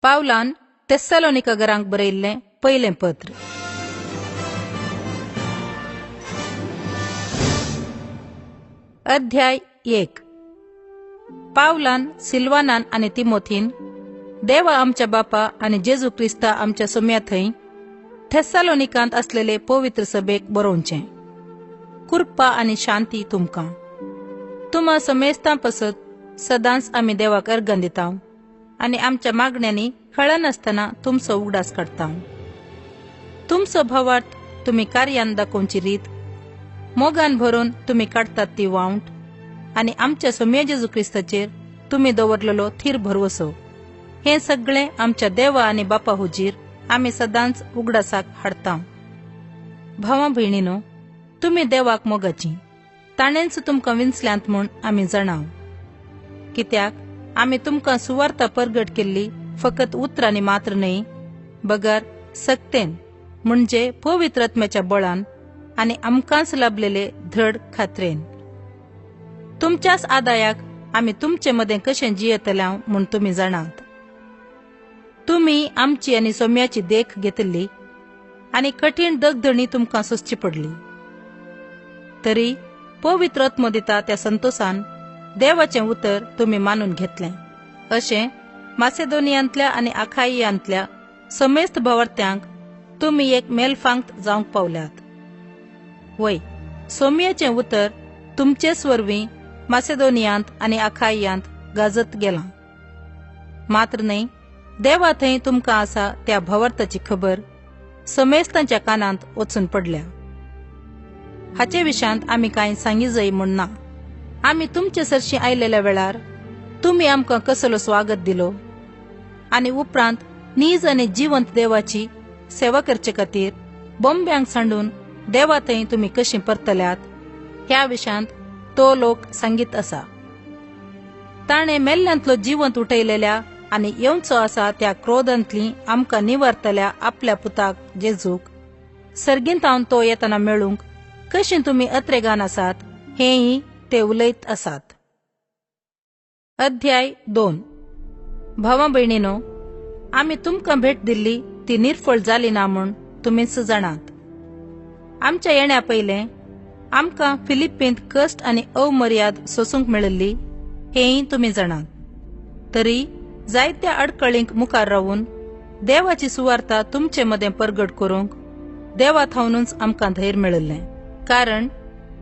पावलान तेस्सालोनिकागरांक बरयल्लें पयलें पत्र. अध्याय 1. पावलान सिल्वानान आनी तिमोथीन देवा आमच्या बापा आनी जेजू क्रिस्ता आमच्या सोम्या थंय थेस्सालोनिकांत असलेले पवित्र सभेक बरोवचें. कृपा आनी शांती तुमकां. तुमा समेस्तां पसत सदांच आमी देवाक अर्गां दिता आनी आमच्या मागण्यांनी खळनासतना तुमचो उगडास काडटा. तुमचो भावार्थ तुमी कार्यान दाखोवची रीत, मोगान भरून तुमी काडटात ती वावंट आनी आमच्या सोम्या जेजू क्रिस्ताचेर तुमी दवरलेलो थीर भरवसो, हें सगळें आमच्या देवा आनी बापा हुजीर आमी सदांच उगडासाक हाडटा. भावां भयणीनो, तुमी देवाक मोगाची, ताणेंच तुमकां विंचल्यांत म्हूण आमी जाणाव. कित्याक आमी तुमकां सुवार्ता परगट केल्ली फकत उतरांनी मात्र न्हय, बगर सक्तेन म्हणजे पवित्र आत्म्याच्या बळान आनी आमकांच लाभलेले धड खात्रेन. तुमच्याच आदायाक आमी तुमचे मदें कशें जियेतले म्हूण तुमी जाणात. तुमी आमची आनी सोम्याची देख घेतली आनी कठीण दगदणी तुमकां सोंसची पडली, तरी पवित्र आत्मो दिता त्या संतोसान देवाचें उतर तुमी मानून घेतलें. अशें मासेदोनियांतल्या आनी आखाइयांतल्या समेस्त भावार्थ्यांक तुमी एक मेलफांक जावंक पावल्यात. वय, सोम्याचें उतर तुमचेच वरवीं मासेदोनियांत आनी आखाइयांत गाजत गेलां. मात्र न्हय, देवा थंय तुमकां आसा त्या भावार्थाची खबर समेस्तांच्या कानांत वचून पडल्या. हाचे विशयांत आमी कांय सांगी जाय म्हूण ना. आमी तुमचे सरशी आयलेल्या वेळार तुमी आमकां कसलो स्वागत दिलो आनी उपरांत नीज आनी जिवंत देवाची सेवा करचे खातीर बॉम्ब्यांक सांडून देवा थंय तुमी कशी परतल्यात ह्या विशयांत तो लोक सांगीत आसा. ताणें मेल्ल्यांतलो जिवंत उठयलेल्या आनी येवचो आसा त्या क्रोधांतली आमकां निवारतल्या आपल्या पुताक जेजूक सर्गींतावन तो येतना मेळूंक कशी तुमी अत्रेगान आसात हेंय ते उलयत आसात. अध्याय 2. भावां भयणीनो, आमी तुमकां भेट दिल्ली ती निर्फळ जाली ना म्हूण तुमीच जाणात. आमच्या येण्या पयलें आमकां फिलिप्पींत कश्ट आनी अवमर्याद सोसूंक मेळिल्ली हेंय तुमी जाणात. तरी जायत्या अडकळींक मुखार रावून देवाची सुवार्ता तुमचे मदें परगट करूंक देवा थावनूच आमकां धैर्य मेळिल्लें. कारण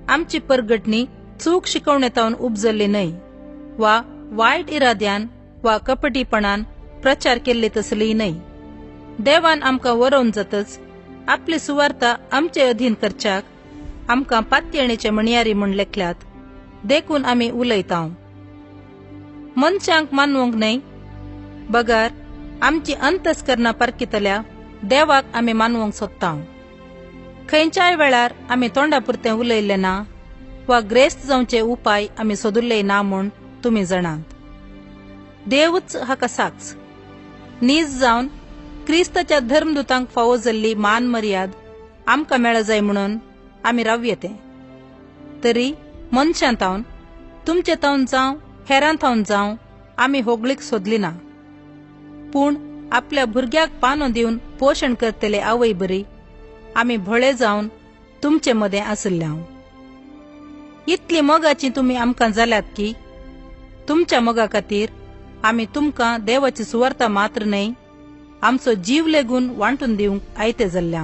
आमची परगटणी चूक शिकवणे तावन उपजल्ली न्हय वा वायट इराद्यान वा कपटीपणान प्रचार केल्ली तसली न्हय. देवान आमकां वरोवन जातच आपली सुवार्ता आमचे अधीन करच्याक आमकां पातयेणेचे म्हणयारी म्हूण लेखल्यात, देखून आमी उलयता. मनशांक मानवंक न्हय, बगर आमची अंतस्करणां पारखितल्या देवाक आमी मानवंक सोदता. खंयच्याय वेळार आमी तोंडा पुरतें उलयल्लें ना वा ग्रेस्त जावचे उपाय आमी सोदुल्ले ना म्हूण तुमी जाणात. देवूच हाका साक्ष. नीज जावन क्रिस्ताच्या धर्मदूतांक फावो जाल्ली मान मर्याद आमकां मेळ जाय म्हणून आमी रावयेते. तरी मनशां तावन, तुमचे तावन जावं हेरां थावन जावं, आमी होगळीक सोदली ना. पूण आपल्या भुरग्याक पानो दिवन पोशण करतले आवय बरी आमी भोळे जावन तुमचे मदें आशिल्ले. इतली मोगाची तुमी आमकां जाल्यात की तुमच्या मोगा खातीर आमी तुमकां देवाची सुवार्ता मात्र न्हय, आमचो जीव लेगून वांटून दिवंक आयते जाल्ले.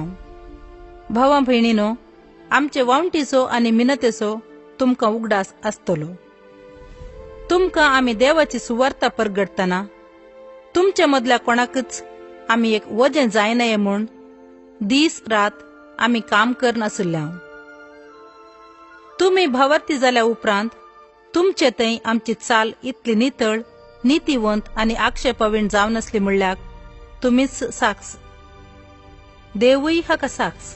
भावां भयणीनो, आमचे वावंटीचो आनी मिनतेचो तुमकां उगडास आसतलो. तुमकां आमी देवाची सुवार्ता परगटतना तुमचे मदल्या कोणाकच आमी एक वजें जायनाये म्हूण दीस रात आमी काम करनाशिल्ले. तुमी भावार्थी जाल्या उपरांत तुमचे थंय आमची चाल इतली नितळ, नितीवंत आनी आक्षेपावीण जावनासली म्हणल्यार तुमीच साक्ष. देवूय हाका साक्ष.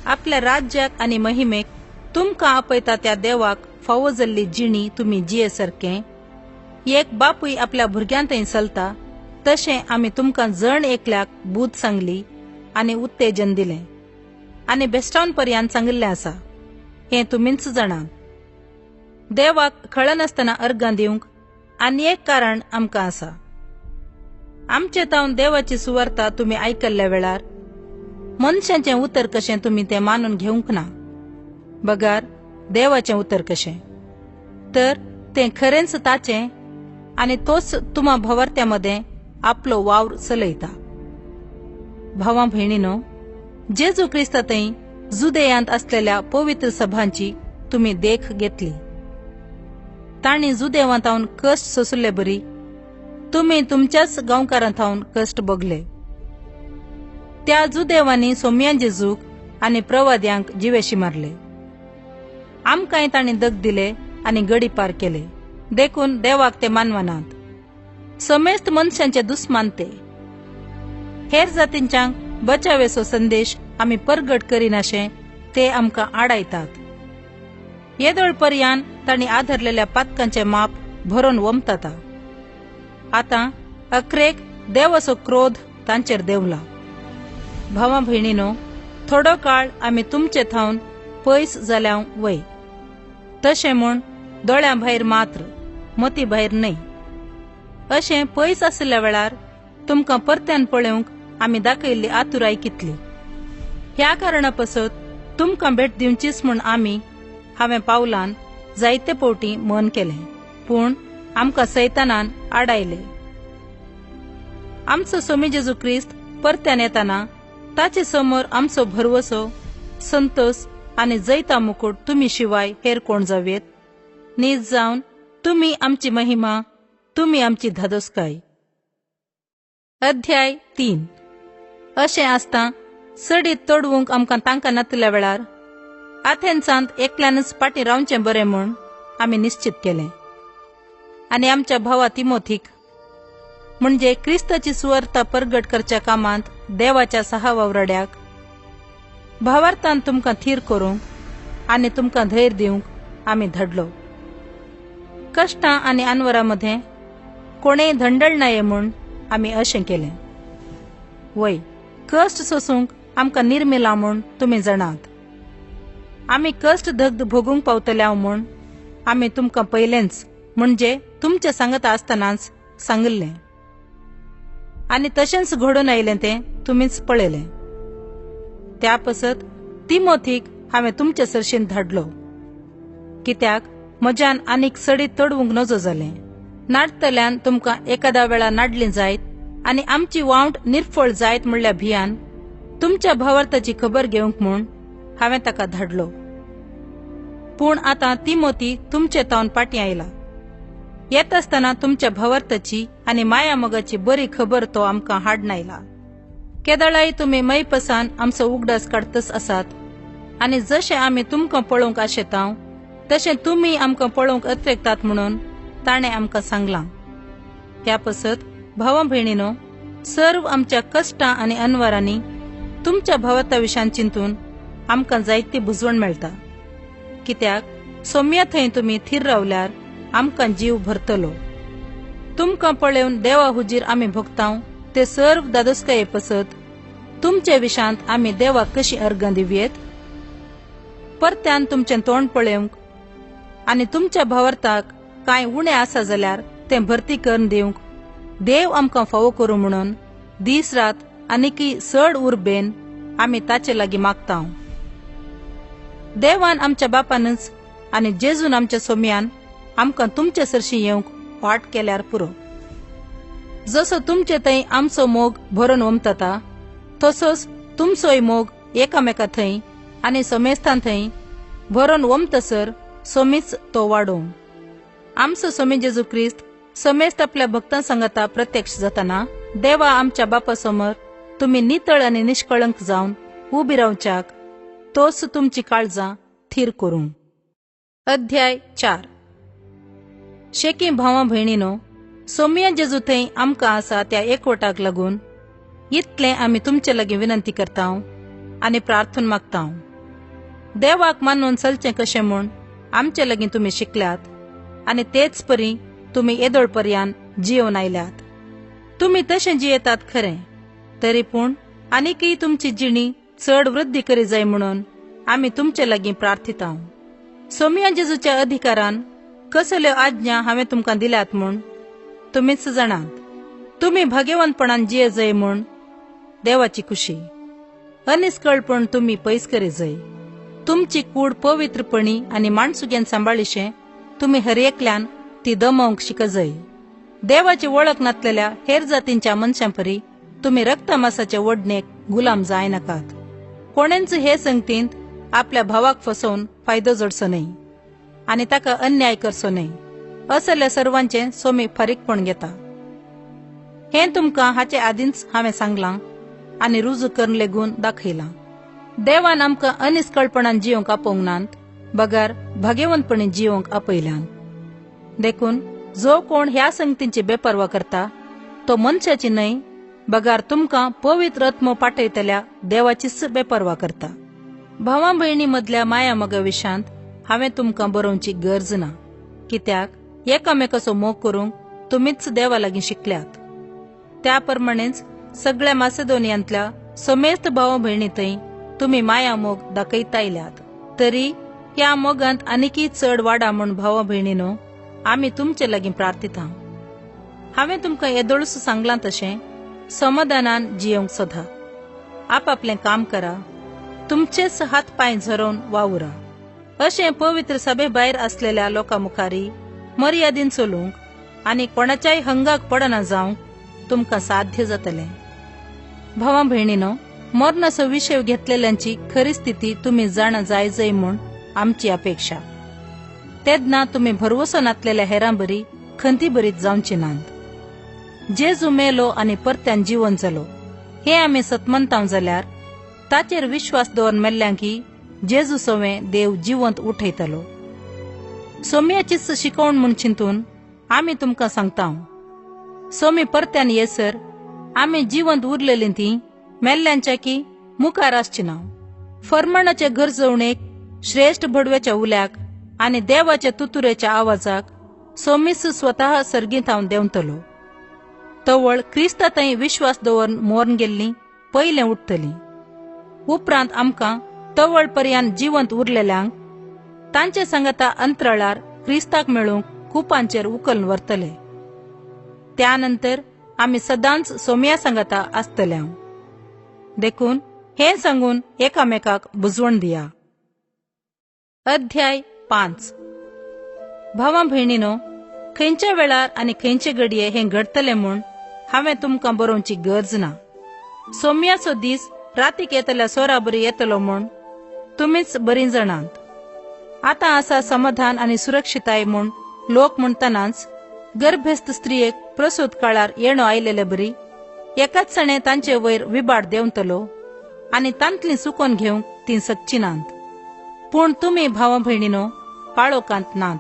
आपल्या राज्याक आनी महिमेक तुमकां आपयता त्या देवाक फावो जाल्ली जिणी तुमी जिये सारकें एक बापूय आपल्या भुरग्यां थंय चलता तशें आमी तुमकां जण एकल्याक बूद सांगली आनी उत्तेजन दिलें आनी बेस्टावन पर्यंत सांगिल्लें आसा, हें तुमीच जाणा. देवाक खळनासतना अर्गां दिवंक आनी एक कारण आमकां आसा. आमचे तावन देवाची सुवार्ता तुमी आयकल्ल्या वेळार मनशांचें उतर कशें तुमी तें मानून घेवंक ना, बगार देवाचें उतर कशें, तर तें खरेंच ताचें आनी तोच तुमा भवार्थ्या मदें आपलो वावर चलयता. भावां भयणीनो, जेजू क्रिस्ता थंय जुदेयांत आसलेल्या पवित्र सभांची तुमी देख घेतली. तांणी जुदेवां थावन कश्ट सोंसले बरी तुमी तुमच्याच गांवकारां थावन कश्ट भोगले. त्या जुदेवांनी सोम्यां जेजूक आनी प्रवाद्यांक जिवेशी मारले. आमकांय तांणी दग दिले आनी गडी पार केले, देखून देवाक ते मानवनात. समेस्त मनशांचे दुस्मान ते. हेर जातींच्यांक बचावेचो संदेश आमी परगट करिनाशे ते आमकां आडायतात. येदोळ पर्यान तांणी आधरलेल्या पातकांचे माप भरून वमतात. आतां अक्रेक देवाचो क्रोध तांचेर देंवला. भावा भयणीनो, थोडो काळ आमी तुमचे थावन पयस जाल्या वय, तशें म्हूण दोळ्यां भायर मात्र, मती भायर न्हय. अशें पयस आशिल्ल्या वेळार तुमकां परत्यान पळोवंक आमी दाखयल्ली आतुराय कितली. ह्या कारणा पासत तुमकां भेट दिवचीच म्हूण आमी हांवें पावलान जायते फावटी मन केलें, पूण आमकां सैतानान आडायले. आमचो सोमी जेजू क्रिस्त परत्यान येताना ताचे समोर आमचो भरवसो, संतोष आनी जैता मुकुट तुमी शिवाय हेर कोण जावयेत? नीज जावन तुमी आमची महिमा, तुमी आमची धादोसकाय. अध्याय 3. अशें आसता सडीत तोडवूंक आमकां तांकां नातल्या वेळार आथेन्सांत एकल्यानच फाटीं रावचें बरें म्हूण आमी निश्चित केलें आनी आमच्या भावा तिमोथीक, म्हणजे क्रिस्ताची सुवार्ता परगट करच्या कामांत देवाच्या सहा वावराड्याक, भावार्थान तुमकां थीर करूंक आनी तुमकां धैर्य दिवंक आमी धाडलो. कश्टां आनी अनवरा मदें कोणेय धंडळनाये म्हूण आमी अशें केलें. वय, कश्ट सोसूंक आमकां निर्मिला म्हूण तुमी जाणात. आमी कश्ट दग्ध भोगूंक पावतल्या म्हूण आमी तुमकां पयलेंच, म्हणजे तुमचे सांगता आसतनाच सांगिल्लें आनी तशेंच घडून आयलें तें तुमीच पळयलें. त्या पसत तिमोथीक हांवें तुमचे सरशीन धाडलो, कित्याक म्हज्यान आनीक सडीत तोडवूंक नजो जालें. नाडतल्यान तुमकां एकादा वेळा नाडली जायत आनी आमची वावंट निर्फळ जायत म्हणल्या भियान तुमच्या भावार्थाची खबर घेवंक म्हूण हांवें ताका धाडलो. पूण आतां तिमोथी तुमचे तावन फाटीं आयला. येत आसतना तुमच्या भावार्थाची आनी माया मोगाची बरी खबर तो आमकां हाडून आयला. केदळाय तुमी मैपसान आमचो उगडास काडतच आसात आनी जशें आमी तुमकां पळोवंक आशेतांव तशें तुमी आमकां पळोवंक अत्रेकतात म्हणून ताणें आमकां सांगलां. ह्या पसत भावा भयणीनो, सर्व आमच्या कश्टां आनी अनवरांनी तुमच्या भावार्था विशान चिंतून आमकां जायती बुजवण मेळटा. कित्याक सोम्या थंय तुमी थीर रावल्यार आमकां जीव भरतलो. तुमकां पळोवन देवा हुजीर आमी भोगतांव ते सर्व दादोसकाये पसत तुमचे विशांत आमी देवाक कशी अर्गां दिवयेत? परत्यान तुमचें तोंड पळोवंक आनी तुमच्या भावार्थाक कांय उणें आसा जाल्यार तें भरती करून दिवंक देव आमकां फावो करूं म्हणून दीस रात आनीकय चड उर्बेन आमी ताचे लागीं मागतांव. देवान आमच्या बापानच आनी जेजून आमच्या सोम्यान आमकां तुमचे सरशीं येवंक वाट केल्यार पुरो. जसो तुमचे थंय आमचो मोग भरून ओमतता तसोच तुमचोय मोग एकामेका थंय आनी समेस्तां थंय भरून ओमतसर सोमीच तो वाडोवं. आमचो सोमी जेजू क्रिस्त समेस्त आपल्या भक्तां सांगता प्रत्यक्ष जाताना देवा आमच्या बापा समोर तुमी नितळ आनी निष्कळंक जावन उबी रावच्याक तोच तुमची काळजां थीर करूं. अध्याय 4. शेकी भावां भयणीनो, सोम्या जेजू थंय आमकां आसा त्या एकवटाक लागून इतलें आमी तुमचे लागीं विनंती करतांव आनी प्रार्थना मागतांव. देवाक मानून चलचें कशें म्हूण आमचे लागीं तुमी शिकल्यात आनी तेच परी तुमी येदोळ पर्यान जियोवन आयल्यात. तुमी तशें जियेतात खरें, तरी पूण आनीकय तुमची जिणी चड वृद्धी करी जाय म्हणून आमी तुमचे लागीं प्रार्थितांव. सोम्या जेजूच्या अधिकारान कसल्यो आज्ञा हांवें तुमकां दिल्यात म्हूण तुमीच जाणात. तुमी भाग्यवंतपणान जिये जय म्हूण देवाची खुशी. अनिस्कळपण तुमी पयस करी जय. तुमची कूड पवित्रपणी आनी माणसुग्यान सांबाळिशें तुमी हर एकल्यान ती दमोवंक शिकजय. देवाची वळख नासलेल्या हेर जातींच्या मनशांपरी तुमी रक्तमासाचे ओडणेक गुलाम जायनाकात. कोणेंच हे संगतींत आपल्या भावाक फसोवन फायदो जोडचो न्हय आनी ताका अन्याय करचो न्हय. असल्या सर्वांचें सोमी फारीकपण घेता. हें तुमकां हाचे आदींच हांवें सांगलां आनी रुजू करून लेगून दाखयलां. देवान आमकां अनिस्कळपणान जिवंक आपोवंक नात, बगर भाग्यवंतपणी जिवंक आपयल्यान. देखून जो कोण ह्या संगतींची बेपर्वा करता तो मनशाची न्हय, बगर तुमकां पवित्र आत्मो पाठयतल्या देवाचीच बेपर्वा करता. भावा भयणी मदल्या माया मोगा विशांत हांवें तुमकां बरोवची गरज ना, कित्याक एकामेकाचो मोग करूंक तुमीच देवा लागीं शिकल्यात. त्या प्रमाणेच सगळ्या मासेदोनियांतल्या समेस्त भावा भयणी थंय तुमी माया मोग दाखयता आयल्यात. तरी ह्या मोगांत आनीकय चड वाडा म्हूण भावा भयणीनो आमी तुमचे लागीं प्रार्थिता. हांवें तुमकां येदोळूच सांगलां तशें समाधानान जियेवंक सोदा. आपापलें काम करा, तुमचेच हात पांय झरोवन वावुरा. अशें पवित्र सभे भायर आसलेल्या लोकां मुखारी मर्यादीन चलूंक आनी कोणाच्याय हंगाक पडना जावंक तुमकां साध्य जातलें. भावा भयणीनो, मरणाचो विशय घेतलेल्यांची खरी स्थिती तुमी जाणा जाय जय म्हूण आमची अपेक्षा. तेन्ना तुमी भरवसो नातलेल्या हेरां बरी खंती बरीत जावची नात. जेजू मेलो आनी परत्यान जिवन जालो हें आमी सतमंताव जाल्यार ताचेर विश्वास दवरून मेल्ल्यांकी जेजू सवें देव जिवंत उठयतलो. सोम्याचीच शिकवण म्हूण चिंतून आमी तुमकां सांगता, सोमी परत्यान येसर आमी जिवंत उरलेलीं तीं मेल्ल्यांच्या की मुखार आसची ना. फर्माणाचे गरजवणेक, श्रेश्ठ भडव्याच्या उल्याक आनी देवाच्या तुतुरेच्या आवाजाक सोमीस स्वतः सर्गींत हांव देंवतलो. तवळ क्रिस्ता थंय विश्वास दवरून मोर्न गेल्लीं पयलें उठतलीं. उपरांत आमकां तवळ पर्यान जिवंत उरलेल्यांक तांचे सांगाता अंतराळार क्रिस्ताक मेळूंक कुपांचेर उखलून व्हरतले. त्या नंतर आमी सदांच सोम्या सांगाता आसतले. देखून हें सांगून एकामेकाक बुजवण दिया. अध्याय 5. भावा भयणीनो, खंयच्या वेळार आनी खंयचे घडये हें घडतलें म्हूण हांवें तुमकां बरोवची गरज ना. सोम्याचो दीस रातीक येतल्या सोरा बरी येतलो म्हूण तुमीच बरीं जाणात. आतां आसा समाधान आनी सुरक्षिताय म्हूण लोक म्हणटनाच गर्भस्थ स्त्रियेक प्रसूत काळार येणो आयलेले बरी एकाच सणे तांचे वयर विबाड देंवतलो आनी तांतली सुकोन घेवंक तीं सकची नात. पूण तुमी भावा भयणीनो काळोखांत नात,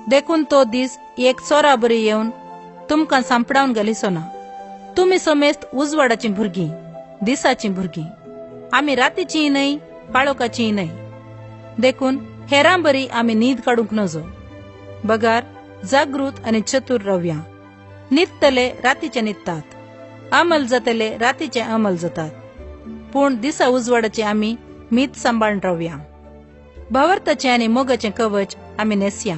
देखून तो दीस एक चोरा बरी येवन तुमकां सांपडावन घालिचो ना. तुमी समेस्त उजवाडाचीं भुरगीं, दिसाचीं भुरगीं. आमी रातीचीं न्हय, काळोखाचीं न्हय. देखून हेरां बरी आमी न्हीद काडूंक नजो, बगार जागृत आनी चतूर रावया. न्हिदतले रातीचे न्हिदतात, अमल जातले रातीचे अमल जातात, पूण दिसा उजवाडाचे आमी मीत सांबाळून रावया. भावार्थाचें आनी मोगाचें कवच आमी न्हेसया.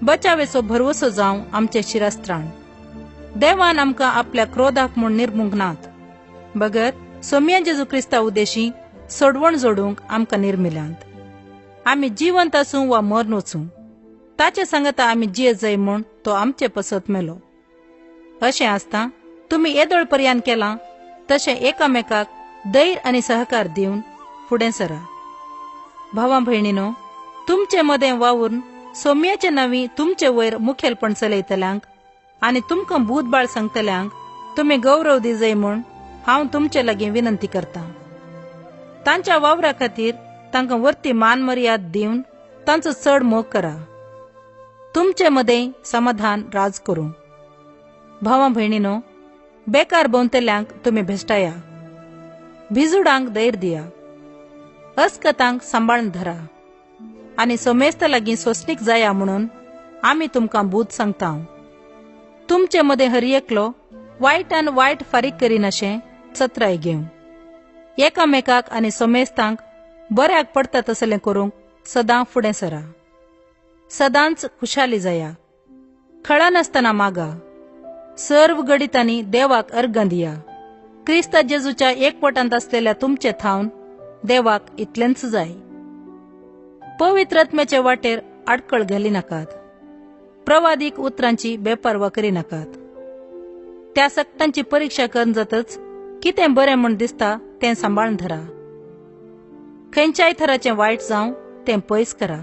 बचावेचो भरवसो जावं आमचें शिरस्त्राण. देवान आमकां आपल्या क्रोधाक म्हूण निर्मूंक नात, बगर सोम्या जेजू क्रिस्ता उद्देशी सोडवण जोडूंक आमकां निर्मिल्यांत. आमी जिवंत आसूं वा मरण वचूं, ताचे सांगाता आमी जिये जाय म्हूण तो आमचे पसत मेलो. अशें आसता तुमी येदोळ पर्यान केलां तशें एकामेकाक धैर्य आनी सहकार दिवन फुडें सरा. भावा भयणीनो, तुमचे मदें वावून सोम्याचे नांवी तुमचे वयर मुखेलपण चलयतल्यांक आनी तुमकां भूतबाळ सांगतल्यांक तुमी गौरव दिजय म्हूण हांव तुमचे लागीं विनंती करतां. तांच्या वावरा खातीर तांकां वरती मान मर्याद दिवन तांचो चड मोग करा. तुमचे मदें समाधान राज करूं. भावा भयणीनो, बेकार भोंवतल्यांक तुमी भेश्टाया, भिजुडांक धैर्य दिया, अस्कतांक सांबाळून धरा आनी सोमेस्त लागीं सोंसणीक जाया म्हणून आमी तुमकां बूद सांगता. तुमचे मदें हर एकलो वायटान वायट फारीक करिनाशें चत्राय घेवं. एकामेकाक आनी सोमेस्तांक बऱ्याक पडटा तसलें करूंक सदां फुडें सरा. सदांच खुशाली जाया, खळनासतना मागा, सर्व घडितांनी देवाक अर्गां दिया. क्रिस्ता जेजूच्या एकवटांत असलेल्या तुमचे थावन देवाक इतलेंच जाय. पवित्र आत्म्याचे वाटेर आडकळ घाली नाकात. प्रवादीक उतरांची बेपर्वा करी नाकात. त्या सक्तांची परीक्षा करून जातच कितें बरें म्हूण दिसता तें सांबाळून धरा. खंयच्याय थराचें वायट जावं तें पयस करा.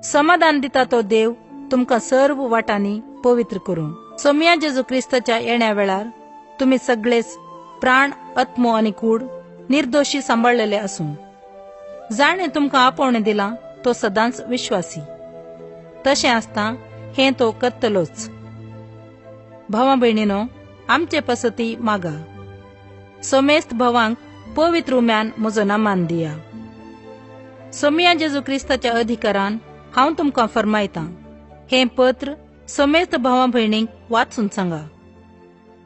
समाधान दिता तो देव तुमकां सर्व वाटांनी पवित्र करूं. सोमया जेजू क्रिस्ताच्या येण्या वेळार तुमी सगळेच प्राण, आत्मो आनी कूड निर्दोशी सांबाळलेले आसूं. जाणें तुमकां आपोवणें दिलां तो सदांच विश्वासी. तशें आसता हें तो करतलोच. भावा भयणीनो, आमचे पसती मागा. सोमेस्त भावांक पवित्र उम्यान म्हजो नामान दिया. सोमया जेजू क्रिस्ताच्या अधिकारान हांव तुमकां फरमायतां, हें पत्र सोमेस्त भावा भयणींक वाचून सांगा.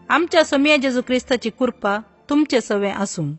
आमच्या सोमया जेजू क्रिस्ताची कृपा तुमचे सवे आसूं.